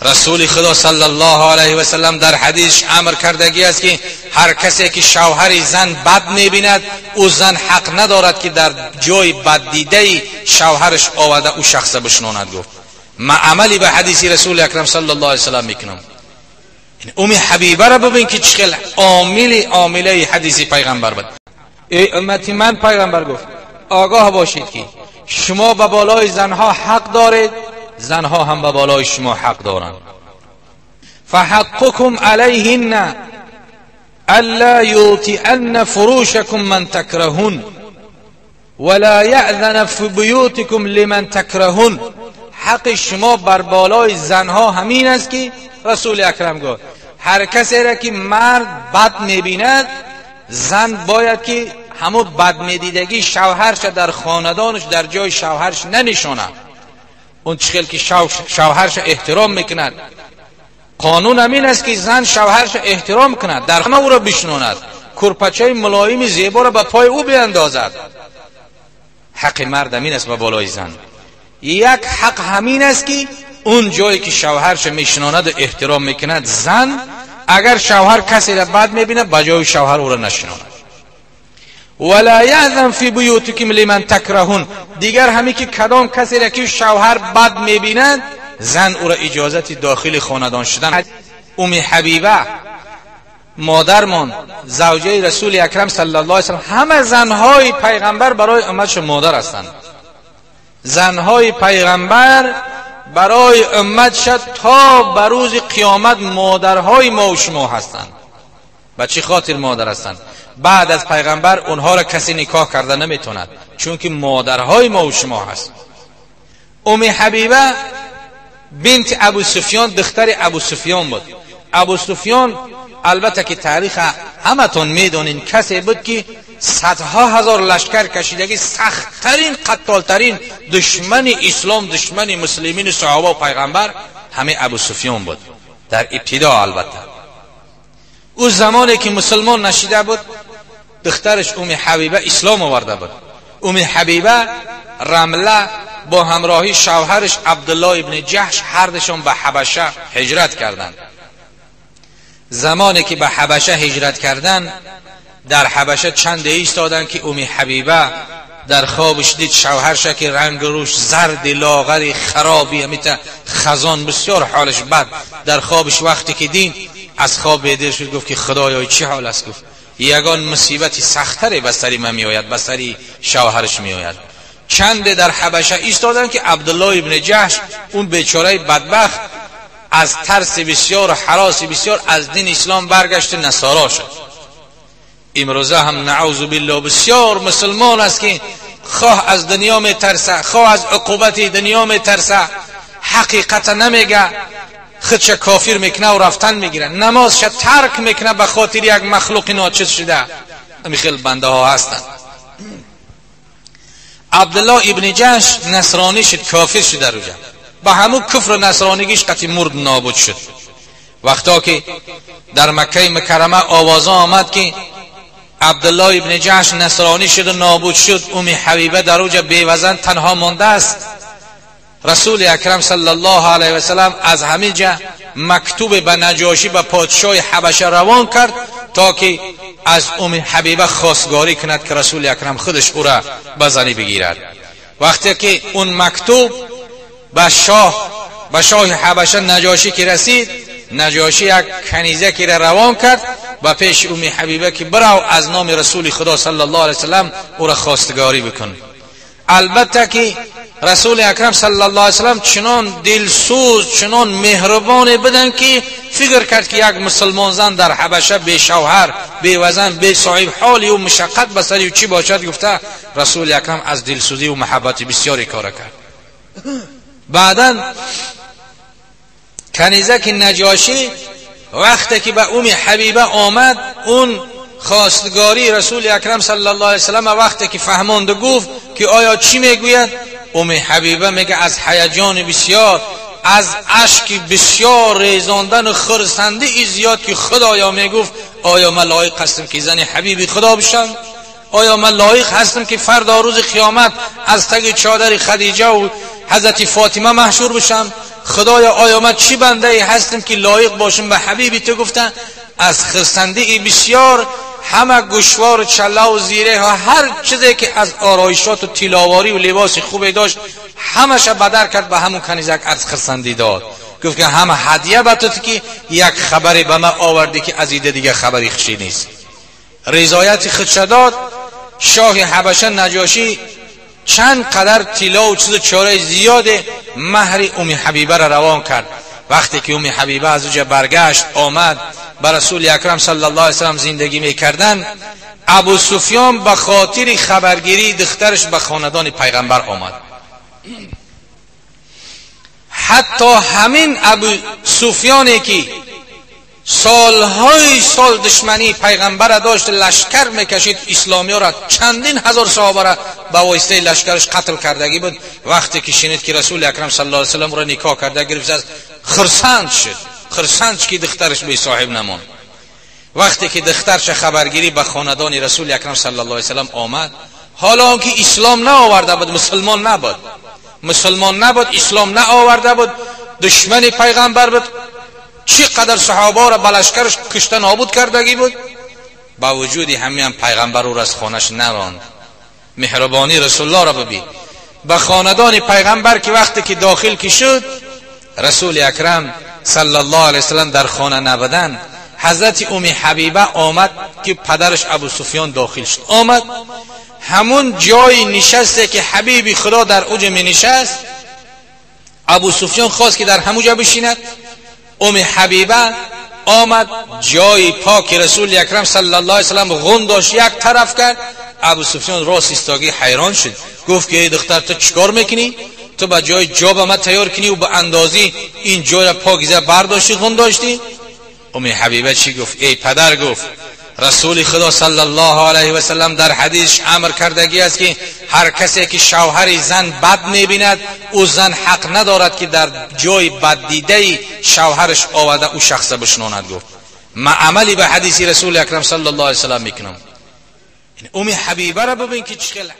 رسول خدا صلی الله علیه و سلم در حدیث امر کردگی است که هر کسی که شوهر زن بد میبیند، او زن حق ندارد که در جای بد دیده شوهرش آورده او شخص بشناند. گفت ما عملی به حدیث رسول اکرم صلی الله علیه و سلم میکنم. ام حبیبه را ببین که چقدر عامله حدیث پیغمبر بود. ای امتی من، پیغمبر گفت آگاه باشید که شما به بالای زنها حق دارید، زنها هم به بالای شما حق دارند. فحقكم علیهن الا یوطئن فروشكم من تکرهون ولا یأذن فی بیوتکم لمن تکرهون. حق شما بر بالای زنها همین است که رسول اکرم گفت هر کسی را که مرد بد میبیند، زن باید که همو بد میدیدگی شوهرش در خاندانش در جای شوهرش ننشاند. اون چخیل که شوهرش احترام میکند. قانون همین است که زن شوهرش احترام کند، در خانه او را بشناند، کرپچه ملایم زیبا را به پای او بیندازد. حق مرد همین است به بالای زن. یک حق همین است که اون جایی که شوهرش میشناند و احترام میکند، زن اگر شوهر کسی را بد میبیند به جای شوهر او را نشناند. ولا یأذن فی بیوتکم لمن تکرهون. دیگر همی که کدام کسی را که شوهر بد میبیند، زن او را اجازت داخل خاندان شدن. ام حبیبه مادرمان، زوجه رسول اکرم صلی الله علیه وسلم، همه زنهای پیغمبر برای امتش مادر هستند. زنهای پیغمبر برای امت شد تا به روز قیامت مادرهای ما و شما هستند. به چه خاطر مادر هستند؟ بعد از پیغمبر اونها را کسی نکاح کرده نمیتوند، چون که مادرهای ما و شما هست. ام حبیبه بنت ابو سفیان، دختر ابو سفیان بود. ابو سفیان البته که تاریخ همتون میدونین، کسی بود که صدها هزار لشکر کشیدگی، سختترین قتالترین دشمن اسلام، دشمن مسلمین، صحابه و پیغمبر همه ابو سفیان بود در ابتدا. البته او زمانی که مسلمان نشیده بود، دخترش ام حبیبه اسلام آورده بود. ام حبیبه رمله با همراهی شوهرش عبدالله ابن جحش هردشان به حبشه هجرت کردند. زمانی که به حبشه هجرت کردند، در حبشه چند ایستادند که ام حبیبه در خوابش دید شوهرش که رنگ روش زرد، لاغری، خرابی، همیته خزان، بسیار حالش بد. در خوابش وقتی که دید از خواب بیدار شد، گفت که خدایا چه حال است؟ گفت یگان مصیبتی سختری به سری من میآید، به سری شوهرش میآید. چند در حبشه ایستادن که عبدالله ابن جحش اون بیچاره بدبخت از ترس بسیار و حراس بسیار از دین اسلام برگشت، نصارا شد. امروزه هم نعوذ بالله بسیار مسلمان است که خواه از دنیا میترسه، خواه از عقوبت دنیا میترسه، حقیقت نمیگه، خودش کافر میکنه و رفتن میگیره، نمازش ترک میکنه به خاطر یک مخلوق ناچیز شده. خیلی بنده ها هستند. عبدالله ابن جحش نصرانی شد، کافر شد در اوجه، با همون کفر و نصرانیگیش قطعی مرد، نابود شد. وقتا که در مکه مکرمه آوازه آمد که عبدالله ابن جحش نصرانی شد و نابود شد، ام حبیبه در اوجه بیوزن تنها مانده است. رسول اکرم صلی الله علیه و سلم از همین جا مکتوب به نجاشی، به پادشاه حبشه روان کرد تا که از ام حبیبه خواستگاری کند که رسول اکرم خودش او را به زنی بگیرد. وقتی که اون مکتوب به شاه حبشه نجاشی که رسید، نجاشی یک کنیزه که را روان کرد و پیش ام حبیبه که برو از نام رسول خدا صلی الله علیه وسلم او را خواستگاری بکن. البته که رسول اکرم صلی الله علیه وسلم چنان دلسوز، چنان مهربان بدن که فکر کرد که یک مسلمان زن در حبشه بی شوهر، بی وزن، بی صاحب حالی و مشقت به سری چی باشد. گفته رسول اکرم از دلسوزی و محبت بسیاری کار کرد. بعدا کنیزک نجاشی وقتی که به ام حبیبه آمد، اون خواستگاری رسول اکرم صلی الله علیه وسلم وقتی که فهماند و گفت که آیا چی میگوید، ام حبیبه میگه از هیجان بسیار، از اشک بسیار ریزاندن و خرسندی زیاد که خدایا میگفت آیا من لایق هستم که زن حبیبی خدا بشم؟ آیا من لایق هستم که فردا روز قیامت از تگ چادر خدیجه و حضرت فاطمه محشور بشم؟ خدایا آیا من چی بنده ای هستم که لایق باشم به حبیبی تو؟ گفتن از خرسندی بسیار همه گوشوار و چله و زیره ها، هر چیزی که از آرایشات و تیلاواری و لباس خوبی داشت همش بدر کرد به همون کنیزک از خرسندی داد. گفت که همه هدیه به تو که یک خبری به من آوردی که از ایده دیگه خبری خوشی نیست. رضایت خودش داد. شاه حبشه نجاشی چند قدر طلا و چیز چاره زیاد مهر ام حبیبه را روان کرد. وقتی که ام حبیبه از اونجا برگشت آمد بر رسول اکرم صلی الله علیه وسلم زندگی میکردن، ابو سفیان به خاطر خبرگیری دخترش به خاندان پیغمبر آمد. حتی همین ابو سفیانی که سالهای سال دشمنی پیغمبر داشت، لشکر میکشید اسلامی را، چندین هزار صحابه را به واسطه لشکرش قتل کردگی بود، وقتی که شنید که رسول اکرم صلی الله علیه وسلم را نکاح کرده گرفت از خرسند شد، خرسند که دخترش بی صاحب نماند. وقتی که دخترش خبرگیری به خاندان رسول اکرم صلی الله علیه وسلم آمد، حالا که اسلام نه آورده بود، مسلمان نبود، مسلمان نبود، اسلام نه آورده بود، دشمن پیغمبر بود، چی قدر صحابه را به لشکرش کشته نابود کردگی بود، با وجود همین پیغمبر او را از خانهش نراند. مهربانی رسول الله را ببین. به خاندان پیغمبر که وقتی که داخل که شد، رسول اکرم صلی الله علیه وسلم در خانه نبودن، حضرت ام حبیبه آمد که پدرش ابو سفیان داخل شد، آمد همون جای نشسته که حبیب خدا در اوج می نشست، ابو سفیان خواست که در همون جا بشیند. ام حبیبه آمد جای پاک رسول اکرم صلی الله علیه وسلم غن داشت یک طرف کرد. ابو سفیان راست ایستاگی حیران شد، گفت که ای دختر تو چیکار میکنی؟ تو به جای جا به من تیار کنی و به اندازی این جای را پاکیزه برداشتی غن داشتی؟ ام حبیبه چی گفت؟ ای پدر، گفت رسول خدا صلی الله علیه و سلم در حدیث امر کردگی است که هر کسی که شوهر زن بد میبیند، او زن حق ندارد که در جای بد دیده شوهرش آورده او شخص بشناند. گفت ما عملی به حدیث رسول اکرم صلی الله علیه و سلم میکنم. ام حبیبه را ببین که چقدر